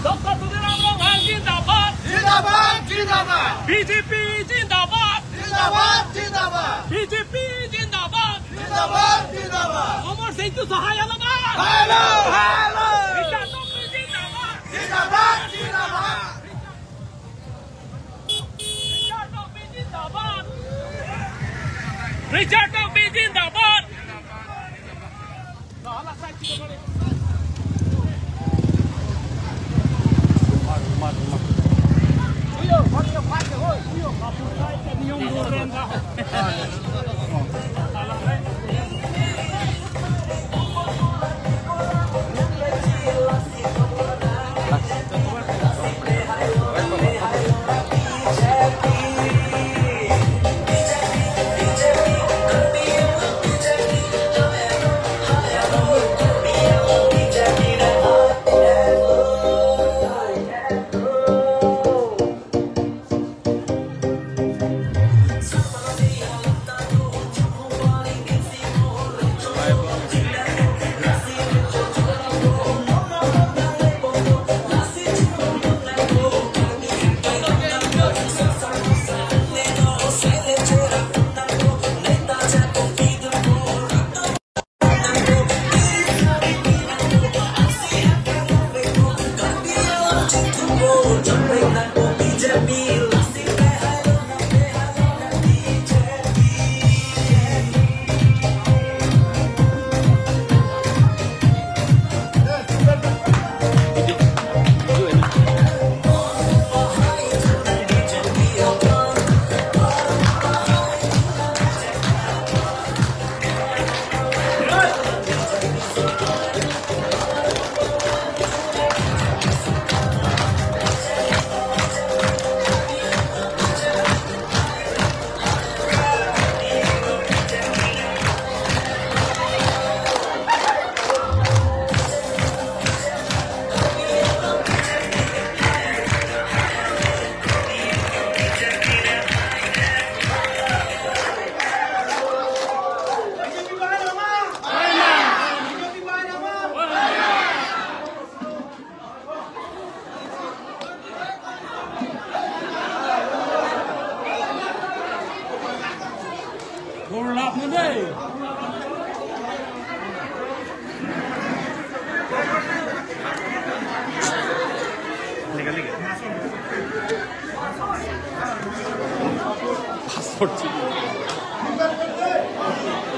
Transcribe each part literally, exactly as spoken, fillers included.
Doctor Tuliram Ronghang zindabad. Zindabad, zindabad. B J P zindabad. Zindabad, zindabad. B J P zindabad. Zindabad, zindabad. Amar Singh Tisso hai alabad. Hello, hello. Richard Tokbi zindabad. Zindabad, zindabad. Richard Tokbi zindabad. Richard Tokbi zindabad.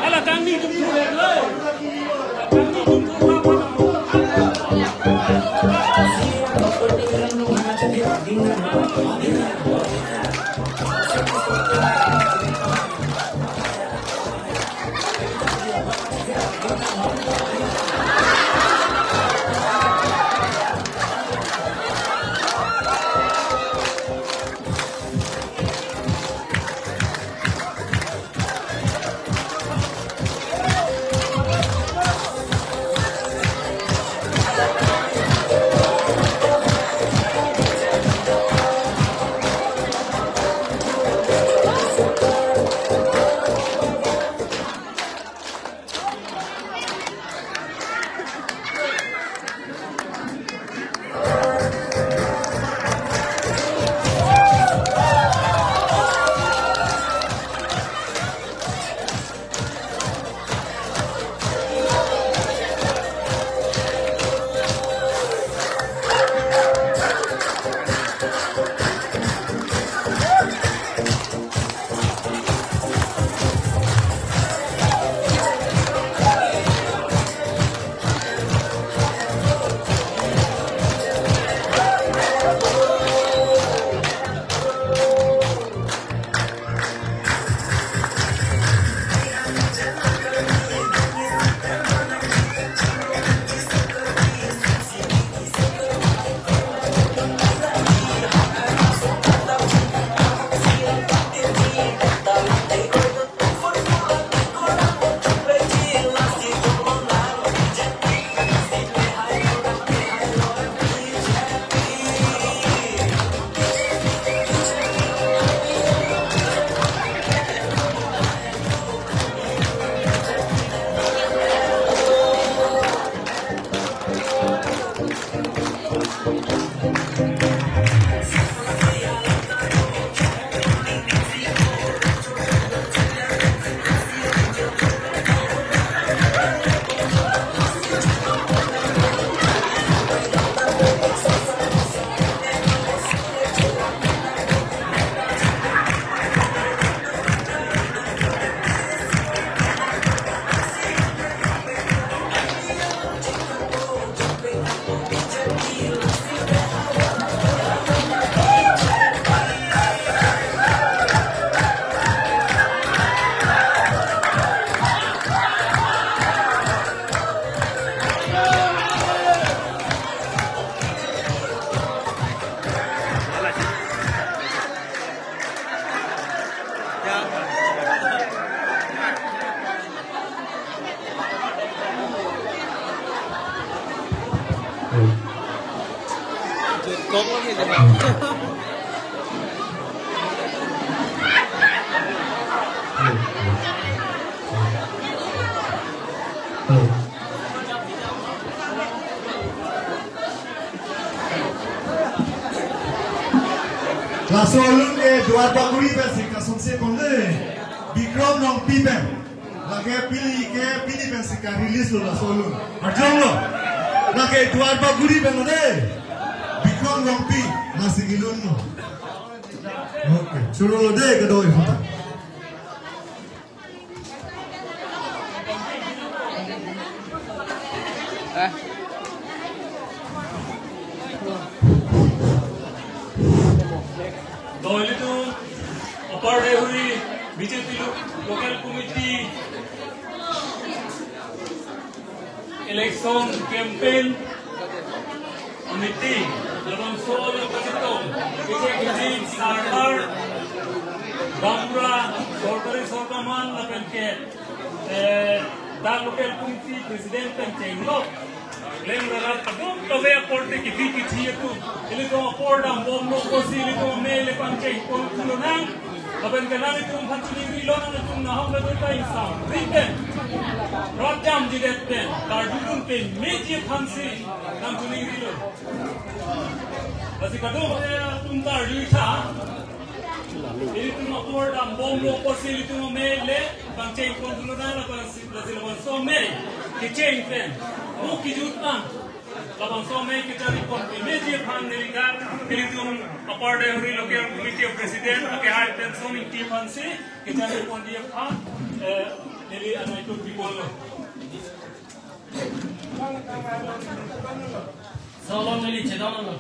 Ala kangni tum tum le. Kangni tum tum. Laso alun ke Duar Bagori pensi kasonse ponde, Bikram Rongpi pen. Lake pini ke pini pensi ka-release lo laso alun. Arjong lo. Lake Duar Bagori pen lo de. Bikram Rongpi, lasi kelun lo. Okay, choro lo de kedo-an aphuthak. Doi ilitum Upper Deihori B J P lo-, Local Committee Election Campaign Committee, labangso along kachetong, kecheng kecheng, Sarkar, Gaonbura, Sorkari Sorkar Man, lapen ke, eh, dak Local Committee President pen chenglok, leng rarat kadokave apor te kithi kithi atum, ilitum apor dambomlo pusi ilitum amei le pangcheng pon thu lonang. Lapen ke nangtum aphan choningrilo, nangtum nahok kadun ta ingsamri pen, rat jamjidet pen, karjudun pen, meji aphansi nangchoningrilo. Lasi kadokave atum karjutha, ilitum apor dambomlo pusi ilitum amei le pangcheng pon thu lonang, lapen si, lasi labangso amei kecheng pen mo kijut nang. Labangso amei kacharli ponji aphan neli dak ilitum Upper Deihori Local Committee President akehai Penson Ingti aphansi kacharli ponji aphan, eh, neli anai tu bibol lo. Salon neli chedang lo.